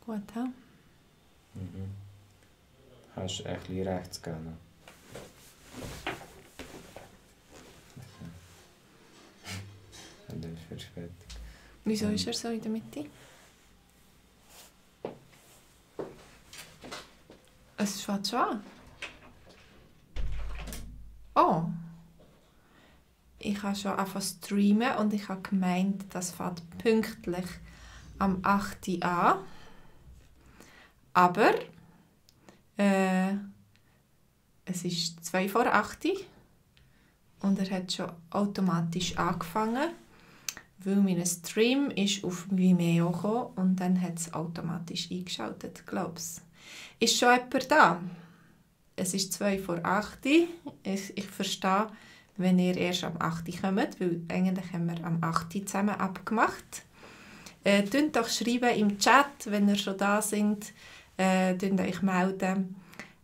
Gut, ja? Mhm. Hast du ein bisschen rechts gehen? Und dann ist er fertig. Wieso ist er so in der Mitte? Es fängt schon an. Oh. Ich habe schon angefangen zu streamen und ich habe gemeint, das fängt pünktlich am 8. Uhr an. Aber es ist 2 vor 8 Uhr und er hat schon automatisch angefangen, weil mein Stream ist auf Vimeo gekommen und dann hat es automatisch eingeschaltet, glaube ich. Ist schon jemand da? Es ist 2 vor 8 Uhr. Ich verstehe, wenn ihr erst am 8 Uhr kommt, weil eigentlich haben wir am 8 Uhr zusammen abgemacht. Schreibt doch schreiben im Chat, wenn ihr schon da seid. Euch melden.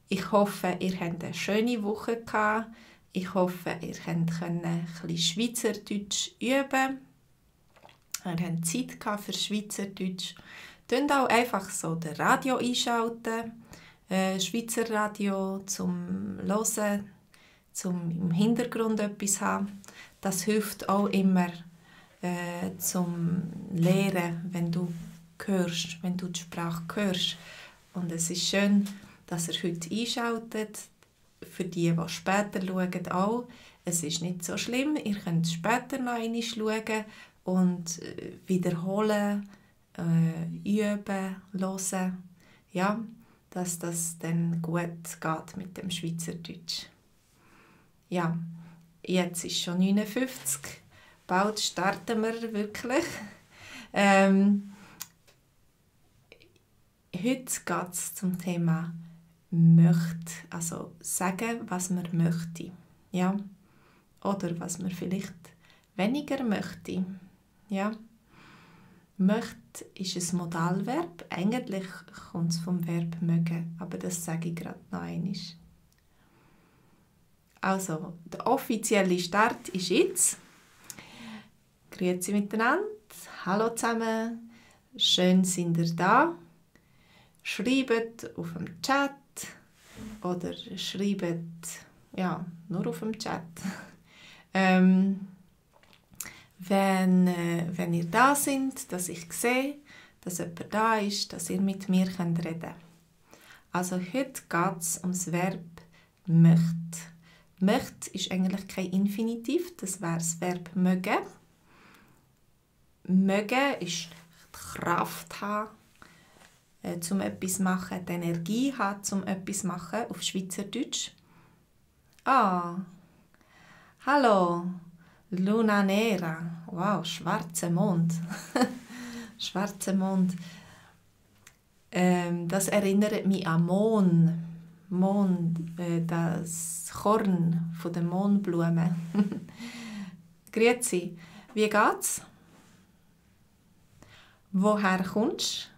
Ich hoffe, ihr hattet eine schöne Woche gehabt. Ich hoffe, ihr könnt ein bisschen Schweizerdeutsch üben. Ihr habt Zeit gehabt für Schweizerdeutsch. Auch einfach so das Radio einschalten. Schweizer Radio zum Hören, zum im Hintergrund etwas haben. Das hilft auch immer zum Lehren, wenn du hörst, wenn du die Sprache hörst. Und es ist schön, dass ihr heute einschaltet. Für die später schauen, auch. Es ist nicht so schlimm. Ihr könnt später noch einmal schauen und wiederholen, üben, hören. Ja, dass das dann gut geht mit dem Schweizerdeutsch. Ja, jetzt ist schon 59. Bald starten wir wirklich. Heute geht es zum Thema möchte, also sagen, was man möchte. Ja? Oder was man vielleicht weniger möchte. Ja? Möchte ist ein Modalverb. Eigentlich kommt es vom Verb mögen, aber das sage ich gerade noch einmal. Also, der offizielle Start ist jetzt. Grüezi miteinander. Hallo zusammen. Schön sind ihr da. Schreibt auf dem Chat oder schreibt nur auf dem Chat. Wenn ihr da seid, dass ich sehe, dass jemand da ist, dass ihr mit mir reden könnt. Also heute geht es um das Verb «möchte». «Möchte» ist eigentlich kein Infinitiv, das wäre das Verb «mögen». «Mögen» ist die Kraft haben, um etwas zu machen, die Energie haben, um etwas zu machen, auf Schweizerdeutsch. Hallo, Luna Nera. Wow, schwarzer Mond. Schwarzer Mond. Das erinnert mich an Mohn. Mohn, das Korn von der Mohnblume. Grüezi, wie geht's? Woher kommst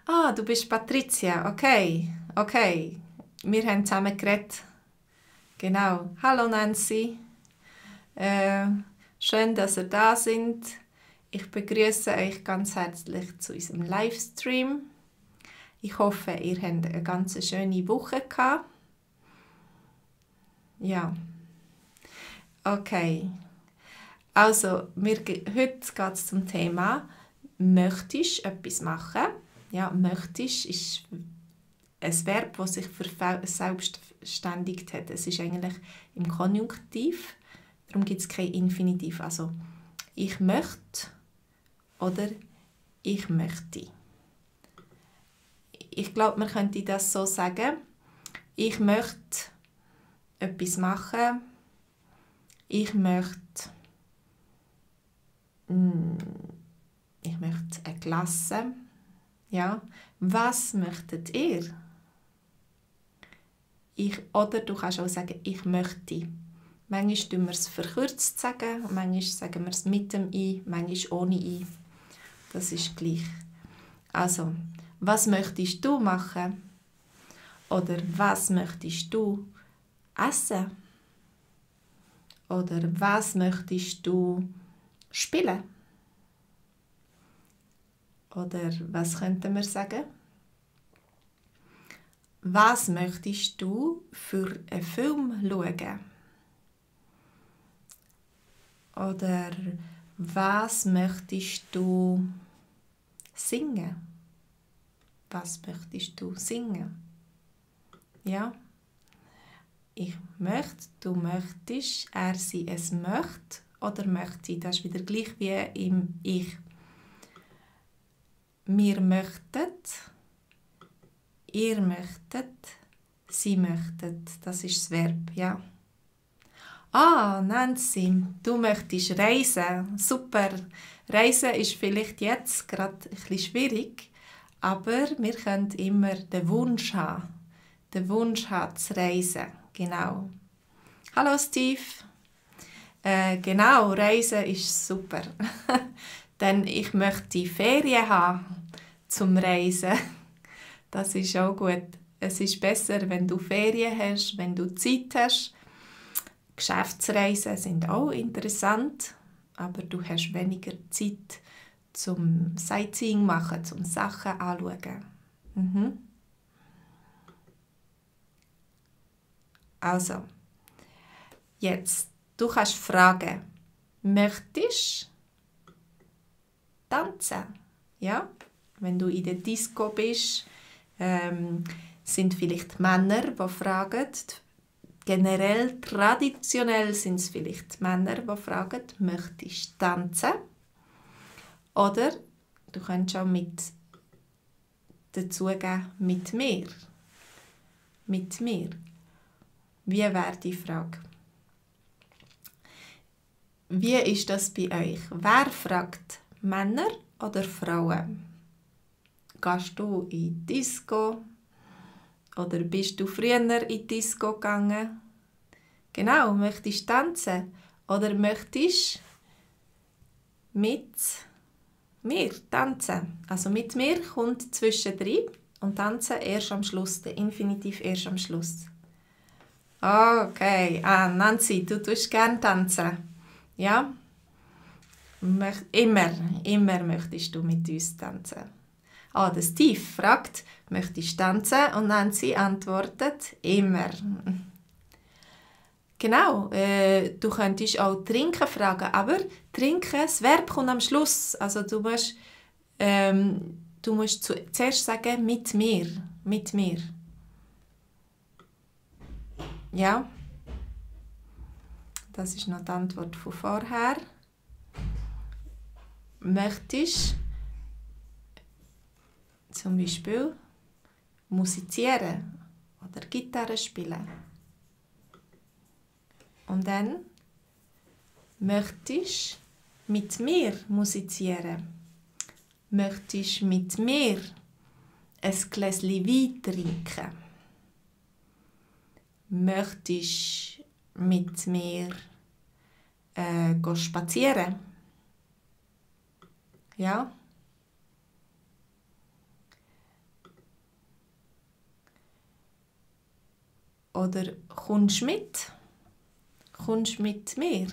du? Du bist Patricia. Okay. Wir haben zusammen geredet. Genau. Hallo Nancy. Schön, dass ihr da seid. Ich begrüße euch ganz herzlich zu unserem Livestream. Ich hoffe, ihr habt eine ganz schöne Woche gehabt. Ja. Okay. Also, heute geht es zum Thema «Möchtest etwas machen?» Ja, «möchtest» ist ein Verb, das sich verselbstständigt hat. Es ist eigentlich im Konjunktiv, darum gibt es kein Infinitiv. Also, ich möchte oder ich möchte. Ich glaube, man könnte das so sagen. Ich möchte etwas machen. Ich möchte eine Klasse. Ja. Was möchtet ihr? Oder du kannst auch sagen, ich möchte. Manchmal sagen wir es verkürzt, manchmal sagen wir es mit dem «i», manchmal ohne «i». Das ist gleich. Also, was möchtest du machen? Oder was möchtest du essen? Oder was möchtest du spielen? Oder was könnten wir sagen? Was möchtest du für einen Film schauen? Oder was möchtest du singen? Was möchtest du singen? Ja? Ich möchte, du möchtest, er, sie, es möchte oder möchte. Das ist wieder gleich wie im Ich. Wir möchten, ihr möchtet, sie möchtet. Das ist das Verb, ja. Ah, Nancy, du möchtest reisen. Super. Reisen ist vielleicht jetzt gerade ein bisschen schwierig, aber wir können immer den Wunsch haben. Den Wunsch haben zu reisen. Genau. Hallo Steve. Genau, Reisen ist super. Denn ich möchte Ferien haben zum Reisen. Das ist auch gut. Es ist besser, wenn du Ferien hast, wenn du Zeit hast. Geschäftsreisen sind auch interessant, aber du hast weniger Zeit zum Sightseeing machen, zum Sachen anschauen. Also, jetzt, du kannst fragen, möchtest du tanzen? Ja? Wenn du in der Disco bist, sind vielleicht Männer, die fragen. Generell, traditionell sind es vielleicht Männer, die fragen, möchtest du tanzen? Oder du kannst auch mit dazugeben, mit mir. Mit mir. Wie wäre die Frage? Wie ist das bei euch? Wer fragt, Männer oder Frauen? Gehst du in die Disco? Oder bist du früher in die Disco gegangen? Genau, möchtest du tanzen? Oder möchtest du mit mir tanzen? Also mit mir kommt zwischendrin und tanzen erst am Schluss, der Infinitiv erst am Schluss. Okay, Nancy, du tust gerne tanzen. Ja? Immer möchtest du mit uns tanzen. Der Steve fragt, möchtest du tanzen? Und Nancy antwortet, immer. Genau, du könntest auch trinken fragen, aber trinken, das Verb kommt am Schluss. Also du musst zuerst sagen, mit mir. Mit mir. Ja? Das ist noch die Antwort von vorher. Möchtest zum Beispiel musizieren oder Gitarre spielen? Und dann möchtest du mit mir musizieren? Möchtest du mit mir ein Gläschen Wein trinken? Möchtest du mit mir spazieren? Ja? Oder kommst du mit? Kommst du mit mir?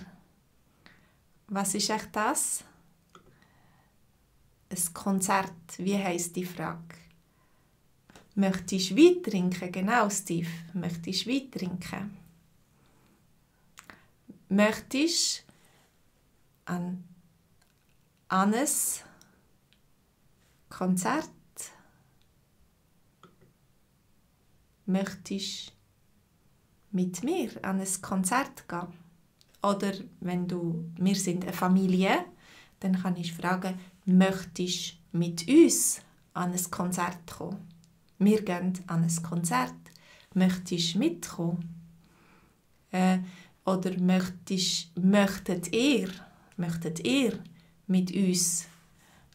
Was ist echt das? Ein Konzert. Wie heisst die Frage? Möchtest du Wein trinken? Genau, Steve. Möchtest du Wein trinken? Möchtest du an ein Konzert? Möchtest du mit mir an ein Konzert gehen? Oder wir sind eine Familie, dann kann ich fragen, möchtest du mit uns an ein Konzert kommen? Wir gehen an ein Konzert. Möchtest du mitkommen? Oder möchtet ihr mit uns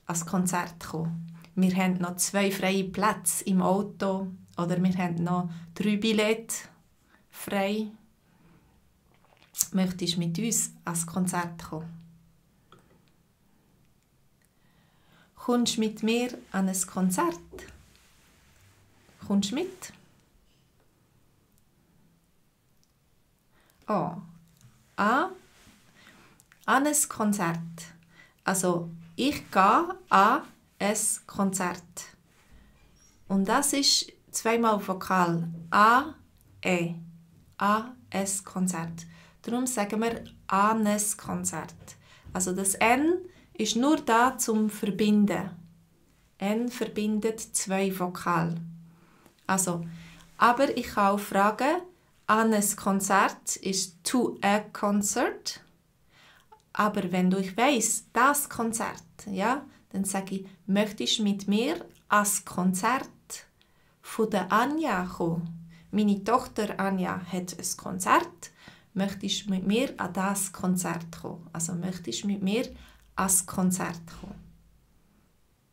ans Konzert kommen? Wir haben noch 2 freie Plätze im Auto oder wir haben noch 3 Billette frei. Möchtest du mit uns ans Konzert kommen? Kommst du mit mir an ein Konzert? Kommst du mit? An ein Konzert. Also, ich gehe an ein es Konzert. Und das ist zweimal Vokal. A, E. A, es Konzert. Darum sagen wir anes Konzert. Also das N ist nur da zum Verbinden. N verbindet zwei Vokale. Also, aber ich kann auch fragen, anes Konzert ist to a concert. Aber wenn ich weiss, das Konzert, ja, dann sage ich, möchtest du mit mir ans Konzert von der Anja kommen? Meine Tochter Anja hat ein Konzert. Möchtest du mit mir an das Konzert kommen? Also möchtest du mit mir ans Konzert kommen?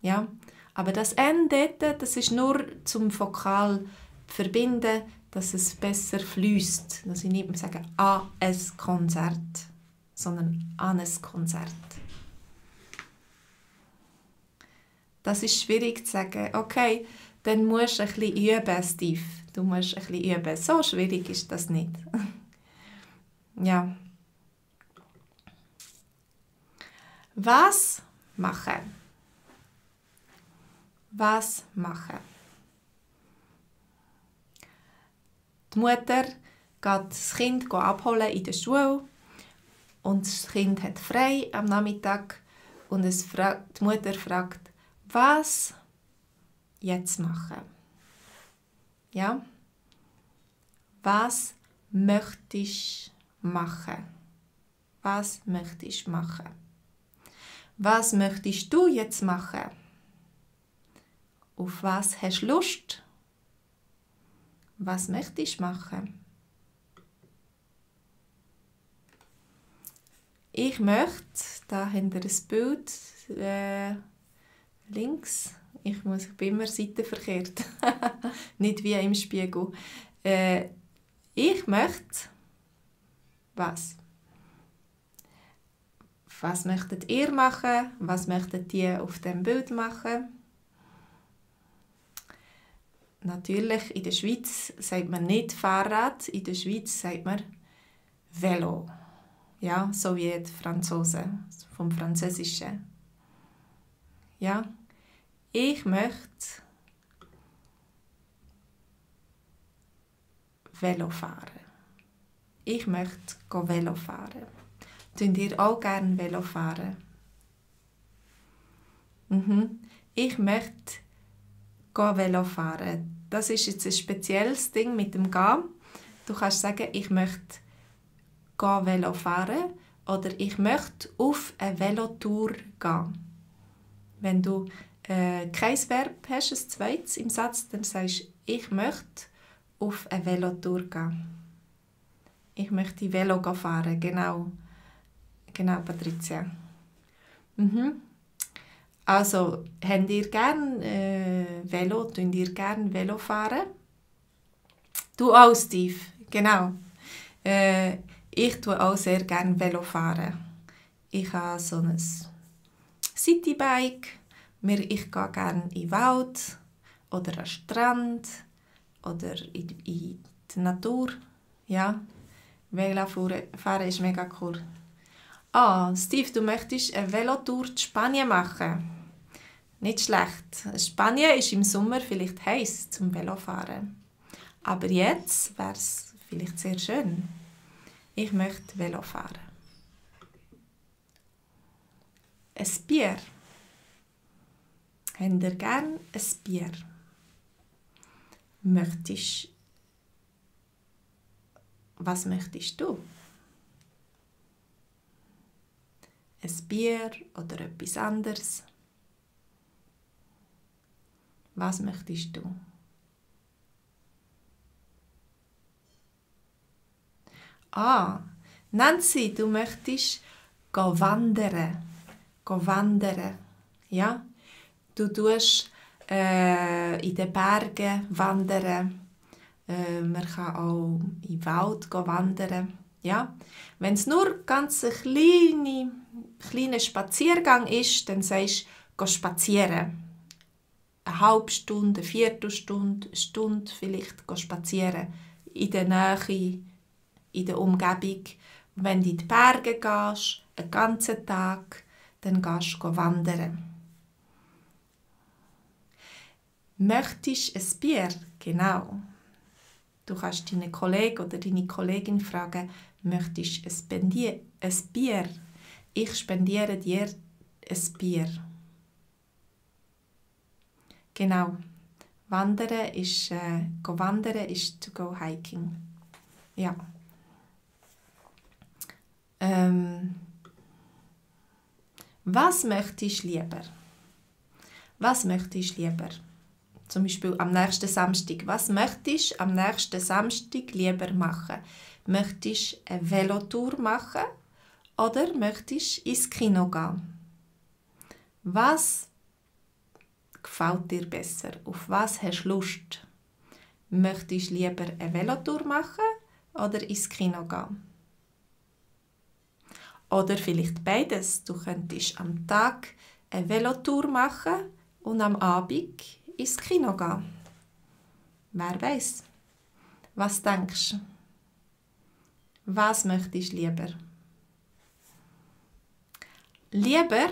Ja, aber das N dort, das ist nur zum Vokal verbinden, dass es besser fließt. Dass ich nicht mehr sage, an ein Konzert, sondern an ein Konzert. Das ist schwierig zu sagen. Okay, dann musst du ein bisschen üben, Steve. Du musst ein bisschen üben. So schwierig ist das nicht. Ja. Was machen? Was machen? Die Mutter geht das Kind abholen in der Schule und das Kind hat frei am Nachmittag und die Mutter fragt, was jetzt machen? Ja? Was möchtest du machen? Was möchtest du machen? Was möchtest du jetzt machen? Auf was hast du Lust? Was möchtest du machen? Ich möchte, da habt ihr ein Bild links. Ich bin immer seitenverkehrt. Nicht wie im Spiegel. Ich möchte was? Was möchtet ihr machen? Was möchtet ihr auf dem Bild machen? Natürlich, in der Schweiz sagt man nicht Fahrrad, in der Schweiz sagt man Velo. Ja, so wie die Franzosen, vom Französischen. Ja, ich möchte Velo fahren. Ich möchte Velo fahren. Tun ihr auch gerne Velo fahren? Ich möchte Velo fahren. Das ist jetzt ein spezielles Ding mit dem Gehen. Du kannst sagen, ich möchte Velo fahren oder ich möchte auf eine Velotour gehen. Wenn du kein Verb hast, ein zweites im Satz, dann sagst du, ich möchte auf eine Velotour gehen. Ich möchte Velo fahren, genau. Genau, Patricia. Also, habt ihr gerne Velo? Tun ihr gerne Velo fahren? Du auch, Steve. Genau. Ich tue auch sehr gerne Velo fahren. Ich habe so ein Citybike. Ich gehe gerne in den Wald oder an den Strand oder in die Natur. Ja, Velo fahren ist mega cool. Ah, Steve, du möchtest eine Velotour in Spanien machen? Nicht schlecht. Spanien ist im Sommer vielleicht heiß zum Velofahren. Aber jetzt wäre es vielleicht sehr schön. Ich möchte Velo fahren. Ein Bier. Habt ihr gerne ein Bier? Was möchtest du? Ein Bier oder etwas anderes? Was möchtest du? Ah, Nancy, du möchtest wandern. Wandern. Ja? Du tust in den Bergen wandern. Man kann auch im Wald wandern. Ja? Wenn es nur ganz ein kleiner Spaziergang ist, dann sagst du, spazieren. Eine halbe Stunde, eine Viertelstunde, eine Stunde vielleicht spazieren. In der Nähe, in der Umgebung. Wenn du in die Berge gehst, einen ganzen Tag, dann gehst du wandern. Möchtest du ein Bier? Genau. Du kannst deinen Kollegen oder deine Kollegin fragen, möchtest du ein Bier? Ich spendiere dir ein Bier. Genau. Wandern ist to go hiking. Ja. Was möchtest du lieber? Was möchtest du lieber? Zum Beispiel am nächsten Samstag. Was möchtest du am nächsten Samstag lieber machen? Möchtest du eine Velotour machen oder möchtest du ins Kino gehen? Was gefällt dir besser? Auf was hast du Lust? Möchtest du lieber eine Velotour machen oder ins Kino gehen? Oder vielleicht beides. Du könntest am Tag eine Velotour machen und am Abend ins Kino gehen. Wer weiß? Was denkst du? Was möchtest du lieber? Lieber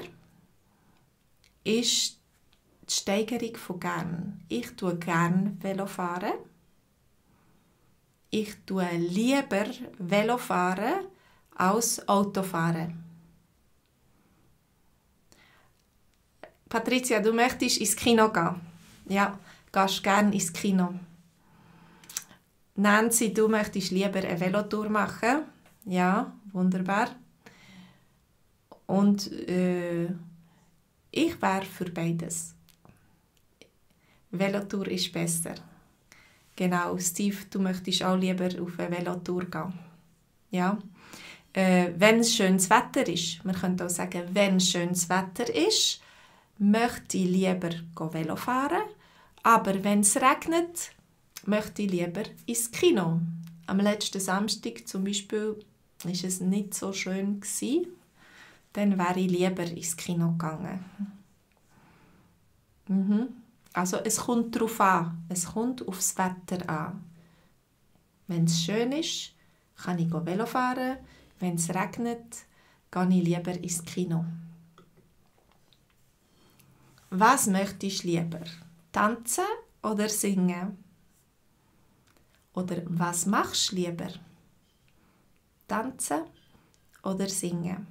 ist die Steigerung von gern. Ich tue gern Velo fahren. Ich tue lieber Velo fahren als Auto fahren. Patricia, du möchtest ins Kino gehen? Ja, gehst gerne ins Kino. Nancy, du möchtest lieber eine Velotour machen? Ja, wunderbar. Und ich wäre für beides. Velotour ist besser. Genau, Steve, du möchtest auch lieber auf eine Velotour gehen. Ja. Wenn es schönes Wetter ist, man könnte auch sagen, wenn schönes Wetter ist, möchte ich lieber Velo fahren, aber wenn es regnet, möchte ich lieber ins Kino. Am letzten Samstag zum Beispiel war es nicht so schön, dann wäre ich lieber ins Kino gegangen. Also es kommt darauf an, es kommt aufs Wetter an. Wenn es schön ist, kann ich Velo fahren. Wenn es regnet, gehe ich lieber ins Kino. Was möchtest du lieber? Tanzen oder singen? Oder was machst du lieber? Tanzen oder singen?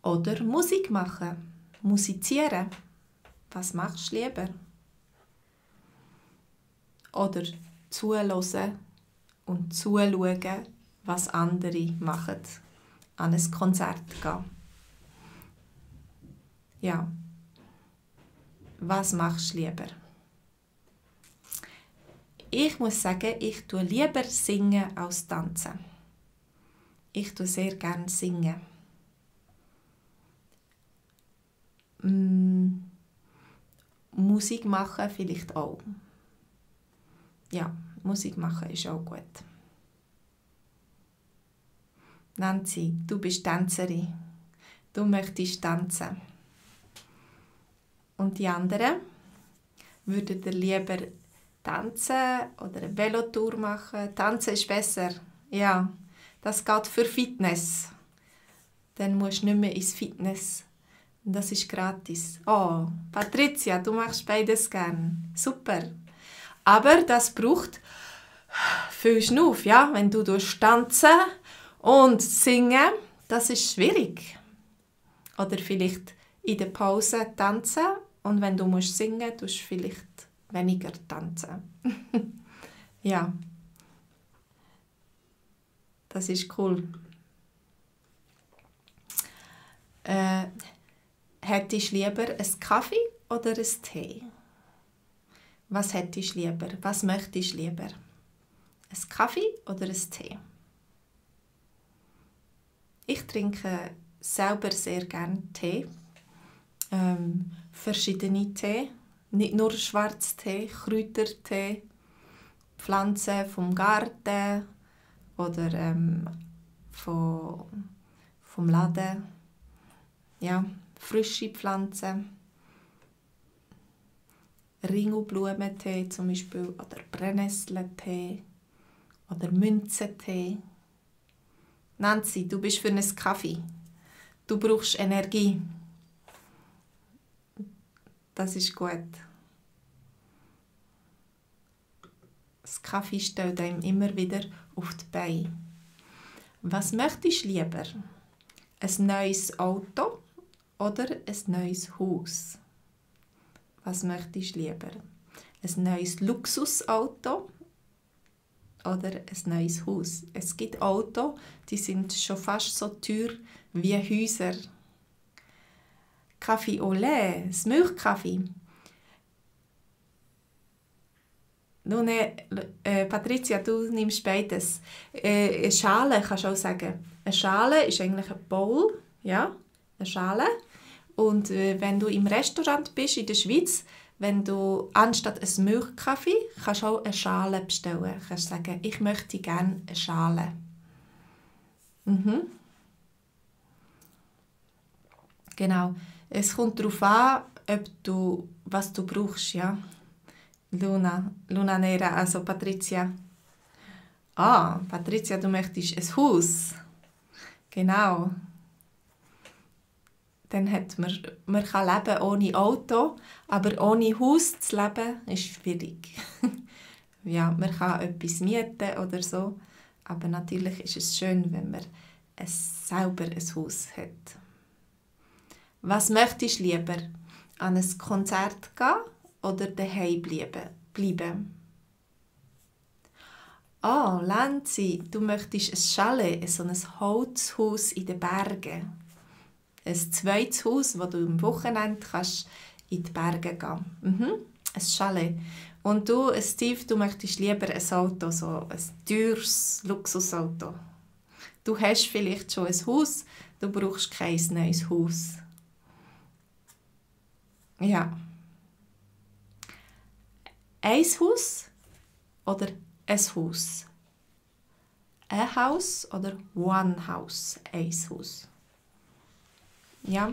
Oder Musik machen? Musizieren? Was machst du lieber? Oder zuhören und zuschauen, was andere machen. An ein Konzert gehen. Ja. Was machst du lieber? Ich muss sagen, ich tue lieber singen als tanzen. Ich tue sehr gerne singen. Musik machen vielleicht auch. Ja, Musik machen ist auch gut. Nancy, du bist Tänzerin. Du möchtest tanzen. Und die anderen? Würdet ihr lieber tanzen oder eine Velotour machen? Tanzen ist besser. Ja, das geht für Fitness. Dann musst du nicht mehr ins Fitness. Und das ist gratis. Oh, Patricia, du machst beides gern. Super. Aber das braucht viel Schnuff, ja? Wenn du tanzen und singen, das ist schwierig. Oder vielleicht in der Pause tanzen und wenn du singen musst, tust du vielleicht weniger tanzen. Ja. Das ist cool. Hättest du lieber einen Kaffee oder einen Tee? Was hättest du lieber? Was möchtest du lieber? Ein Kaffee oder ein Tee? Ich trinke selber sehr gerne Tee. Verschiedene Tee. Nicht nur Schwarztee, Kräutertee, Pflanzen vom Garten oder vom Laden. Ja, frische Pflanzen. Ringelblumentee zum Beispiel oder Brennnesseltee oder Münzentee. Nancy, du bist für einen Kaffee. Du brauchst Energie. Das ist gut. Das Kaffee stellt einem immer wieder auf die Beine. Was möchtest du lieber? Ein neues Auto oder ein neues Haus? Was möchtest du lieber? Ein neues Luxusauto oder ein neues Haus? Es gibt Autos, die sind schon fast so teuer wie Häuser. Kaffee au lait, das Milchkaffee. Nun, Patricia, du nimmst beides. Eine Schale kannst du auch sagen. Eine Schale ist eigentlich ein Bowl, ja, eine Schale. Und wenn du im Restaurant bist in der Schweiz, wenn du anstatt ein Milchkaffee kannst du auch eine Schale bestellen. Du kannst sagen, ich möchte gerne eine Schale. Genau. Es kommt darauf an, was du brauchst, ja. Luna Nera, also Patricia. Patricia, du möchtest ein Haus. Genau. Dann hat man kann leben ohne Auto, aber ohne Haus zu leben ist schwierig. Ja, man kann etwas mieten oder so, aber natürlich ist es schön, wenn man selber ein Haus hat. Was möchtest du lieber? An ein Konzert gehen oder daheim bleiben? Lenzi, du möchtest ein Chalet, so ein Holzhaus in den Bergen. Ein zweites Haus, wo du am Wochenende kannst in die Berge gehen. Ein Chalet. Und du, Steve, du möchtest lieber ein Auto, so ein teures Luxusauto. Du hast vielleicht schon ein Haus, du brauchst kein neues Haus. Ja. Ein Haus oder ein Haus? Ein Haus oder one house? Ein Haus. Ja.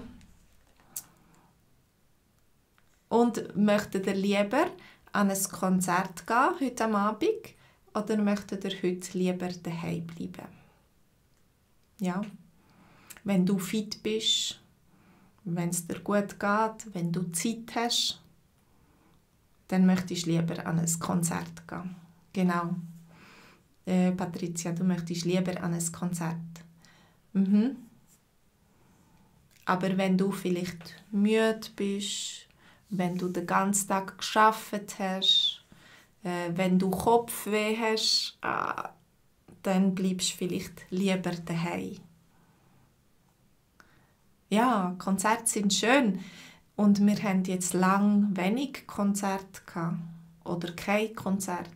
Und möchtet ihr lieber an ein Konzert gehen heute am Abend oder möchtet ihr heute lieber daheim bleiben? Ja. Wenn du fit bist, wenn es dir gut geht, wenn du Zeit hast, dann möchtest du lieber an ein Konzert gehen. Genau. Patricia, du möchtest lieber an ein Konzert. Aber wenn du vielleicht müde bist, wenn du den ganzen Tag gearbeitet hast, wenn du Kopfweh hast, dann bleibst du vielleicht lieber daheim. Ja, Konzerte sind schön und wir haben jetzt lang wenig Konzerte gehabt oder kein Konzert.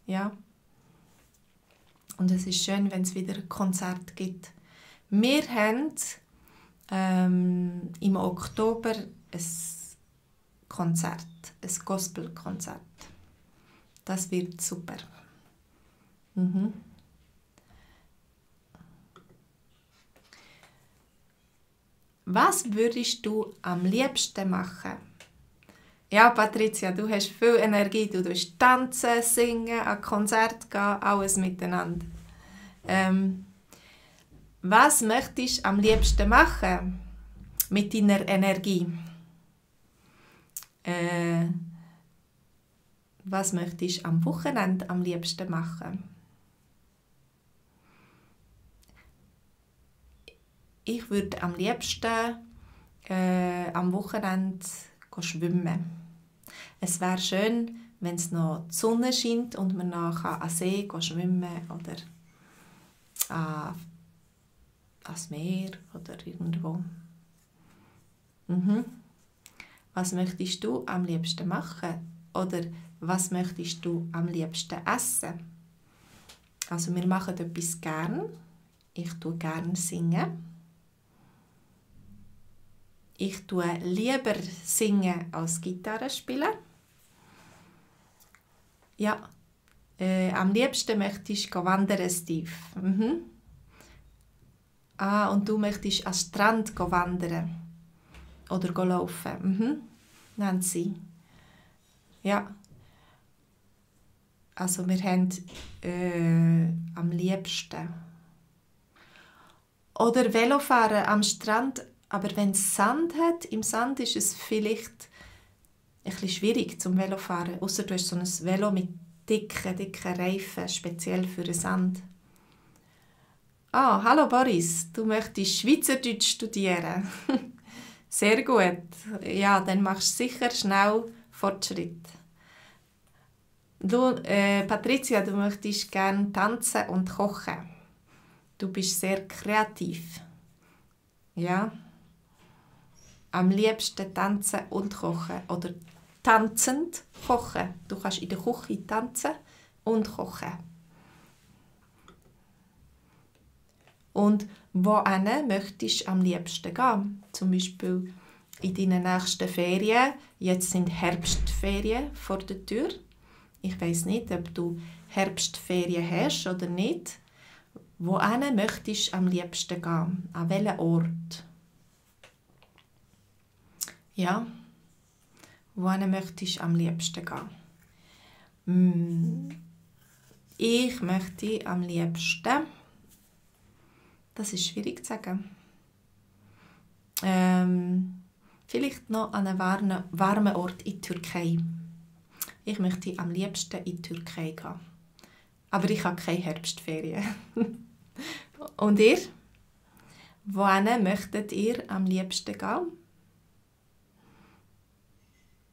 Ja. Und es ist schön, wenn es wieder ein Konzert gibt. Wir haben im Oktober ein Konzert, ein Gospelkonzert. Das wird super. Was würdest du am liebsten machen? Ja, Patricia, du hast viel Energie. Du tust tanzen, singen, an Konzert gehen, alles miteinander. Was möchtest du am liebsten machen mit deiner Energie? Was möchtest du am Wochenende am liebsten machen? Ich würde am liebsten am Wochenende schwimmen. Es wäre schön, wenn es noch die Sonne scheint und man noch an den See schwimmen oder ans Meer oder irgendwo. Was möchtest du am liebsten machen? Oder was möchtest du am liebsten essen? Also wir machen etwas gern. Ich tue gern singen. Ich tue lieber singen als Gitarre spielen. Ja, am liebsten möchtest du wandern, Steve. Und du möchtest am Strand wandern oder laufen. Nancy. Ja. Also wir haben am liebsten. Oder Velofahren am Strand. Aber wenn es Sand hat, im Sand ist es vielleicht ein bisschen schwierig zum Velofahren. Ausser du hast so ein Velo mit dicken Reifen, speziell für den Sand. Ah, hallo Boris, du möchtest Schweizerdeutsch studieren. Sehr gut. Ja, dann machst du sicher schnell Fortschritt. Du, Patricia, du möchtest gerne tanzen und kochen. Du bist sehr kreativ. Ja. Am liebsten tanzen und kochen. Oder tanzend kochen. Du kannst in der Küche tanzen und kochen. Und wohin möchtest du am liebsten gehen? Zum Beispiel in deinen nächsten Ferien. Jetzt sind Herbstferien vor der Tür. Ich weiss nicht, ob du Herbstferien hast oder nicht. Wohin möchtest du am liebsten gehen? An welchen Ort? Ja, wohin möchtest du am liebsten gehen? Ich möchte am liebsten... Das ist schwierig zu sagen. Vielleicht noch an einen warmen Ort in der Türkei. Ich möchte am liebsten in die Türkei gehen. Aber ich habe keine Herbstferien. Und ihr? Wohin möchtet ihr am liebsten gehen?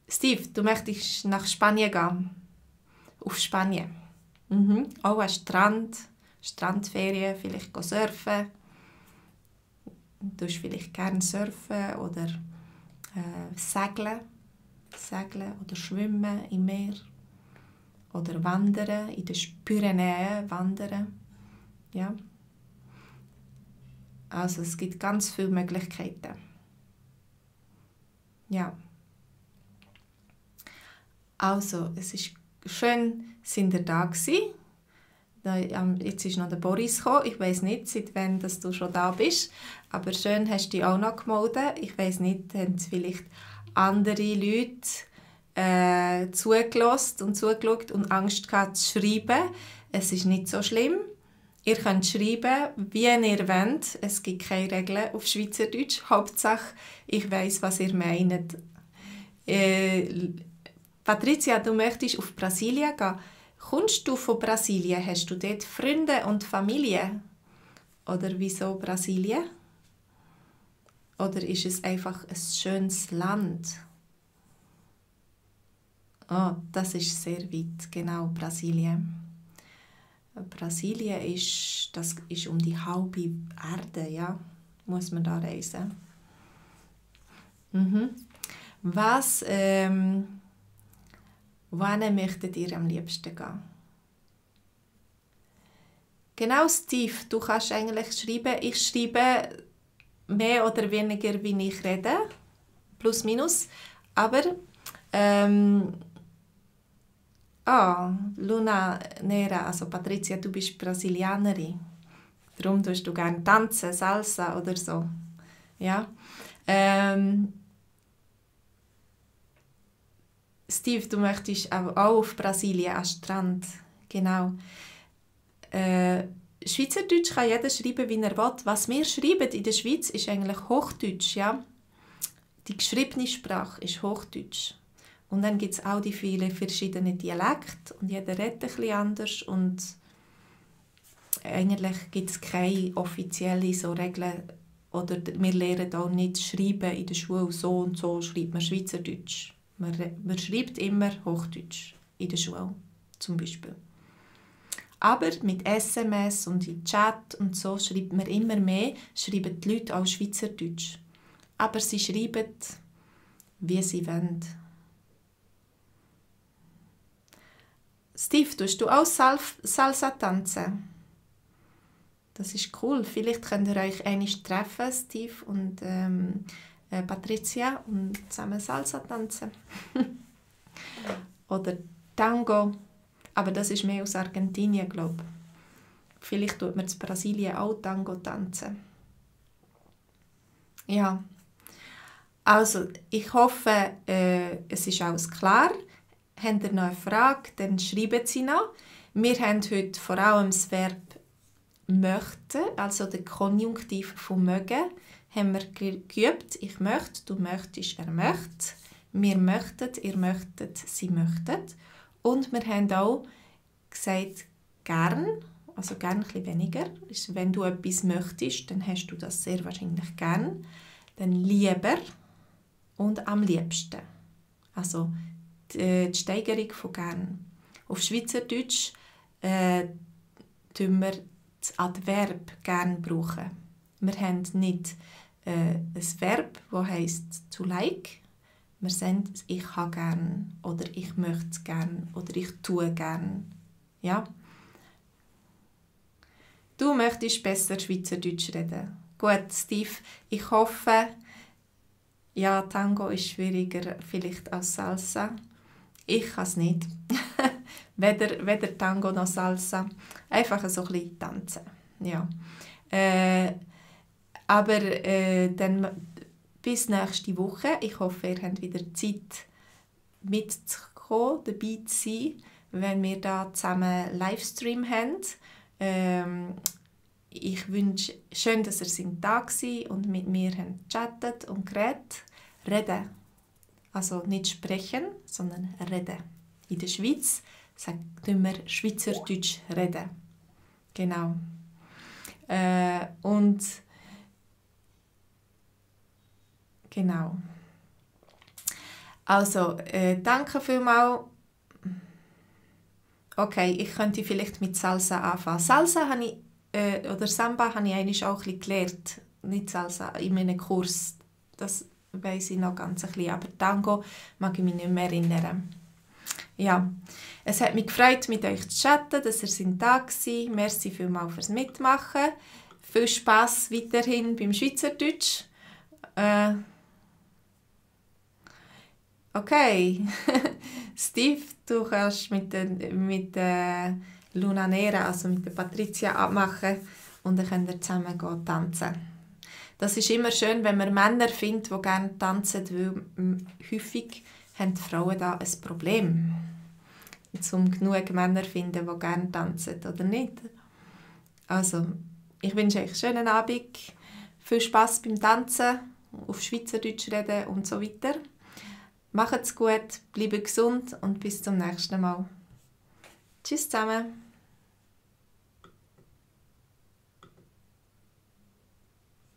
Steve, du möchtest nach Spanien gehen. Auf Spanien. Auch an Strand. Strandferien, vielleicht surfen. Du tust vielleicht gerne surfen oder segeln oder schwimmen im Meer. Oder wandern, in den Pyrenäen wandern. Ja. Also es gibt ganz viele Möglichkeiten. Ja. Also, es ist schön, sind ihr da gewesen. Jetzt ist noch der Boris gekommen. Ich weiss nicht, seit wann dass du schon da bist. Aber schön hast du dich auch noch gemeldet. Ich weiss nicht, haben vielleicht andere Leute zugelassen und zugeschaut und Angst gehabt zu schreiben. Es ist nicht so schlimm. Ihr könnt schreiben, wie ihr wollt. Es gibt keine Regeln auf Schweizerdeutsch. Hauptsache, ich weiss, was ihr meint. Patricia, du möchtest auf Brasilien gehen. Kommst du von Brasilien? Hast du dort Freunde und Familie? Oder wieso Brasilien? Oder ist es einfach ein schönes Land? Oh, das ist sehr weit, genau, Brasilien. Brasilien das ist um die halbe Erde, ja, muss man da reisen. Wohin möchtet ihr am liebsten gehen? Genau, Steve, du kannst eigentlich schreiben. Ich schreibe mehr oder weniger, wie ich rede. Plus, minus. Aber, Luna Nera, also Patricia, du bist Brasilianerin. Darum tust du gerne tanzen, Salsa oder so. Ja. Steve, du möchtest auch auf Brasilien, am Strand. Genau. Schweizerdeutsch kann jeder schreiben, wie er will. Was wir schreiben in der Schweiz ist eigentlich Hochdeutsch. Ja? Die geschriebene Sprache ist Hochdeutsch. Und dann gibt es auch die vielen verschiedenen Dialekte und jeder redet ein bisschen anders. Und eigentlich gibt es keine offiziellen so Regeln. Oder wir lernen auch nicht schreiben in der Schule. So und so schreibt man Schweizerdeutsch. Man schreibt immer Hochdeutsch in der Schule, zum Beispiel. Aber mit SMS und in Chat und so schreibt man immer mehr, schreiben die Leute auch Schweizerdeutsch. Aber sie schreiben, wie sie wollen. Steve, tust du auch Salsa tanzen? Das ist cool. Vielleicht könnt ihr euch einmal treffen, Steve und Patricia, und zusammen Salsa tanzen. Oder Tango. Aber das ist mehr aus Argentinien, glaube ich. Vielleicht tut man in Brasilien auch Tango tanzen. Ja. Also, ich hoffe, es ist alles klar. Habt ihr noch eine Frage, dann schreiben Sie noch. Wir haben heute vor allem das Verb «möchten», also den Konjunktiv von «mögen», haben wir geübt. Ich möchte, du möchtest, er möchte. Wir möchten, ihr möchtet, sie möchten. Und wir haben auch gesagt gern, also gern ein bisschen weniger. Wenn du etwas möchtest, dann hast du das sehr wahrscheinlich gern. Dann lieber und am liebsten. Also die Steigerung von gern. Auf Schweizerdeutsch brauchen wir das Adverb gern brauchen. Wir haben nicht ein Verb, das heisst to like. Wir sagen, ich habe gern oder ich möchte gern oder ich tue gern. Ja? Du möchtest besser Schweizerdeutsch reden. Gut, Steve, ich hoffe, ja, Tango ist schwieriger vielleicht als Salsa. Ich kann es nicht. weder Tango noch Salsa. Einfach so ein bisschen tanzen. Ja. Aber dann bis nächste Woche. Ich hoffe, ihr habt wieder Zeit mitzukommen, dabei zu sein, wenn wir da zusammen Livestream haben. Ich wünsche schön, dass ihr da seid und mit mir chattet und geredet. Reden. Also nicht sprechen, sondern reden. In der Schweiz sagen wir Schweizerdeutsch reden. Genau. Und genau. Also, danke vielmals. Okay, ich könnte vielleicht mit Salsa anfangen. Salsa habe ich, oder Samba habe ich eigentlich auch ein bisschen gelernt. Nicht Salsa, in meinem Kurs. Das weiss ich noch ganz ein bisschen. Aber Tango mag ich mich nicht mehr erinnern. Ja, es hat mich gefreut, mit euch zu chatten, dass ihr da seid. Merci vielmals fürs Mitmachen. Viel Spass weiterhin beim Schweizerdeutsch. Okay, Steve, du kannst mit Luna Nera, also mit der Patricia, abmachen und dann könnt ihr zusammen tanzen. Das ist immer schön, wenn man Männer findet, die gerne tanzen, weil häufig haben die Frauen da ein Problem, um genug Männer zu finden, die gerne tanzen, oder nicht? Also, ich wünsche euch einen schönen Abend, viel Spass beim Tanzen, auf Schweizerdeutsch reden und so weiter. Macht's gut, bleibt gesund und bis zum nächsten Mal. Tschüss zusammen.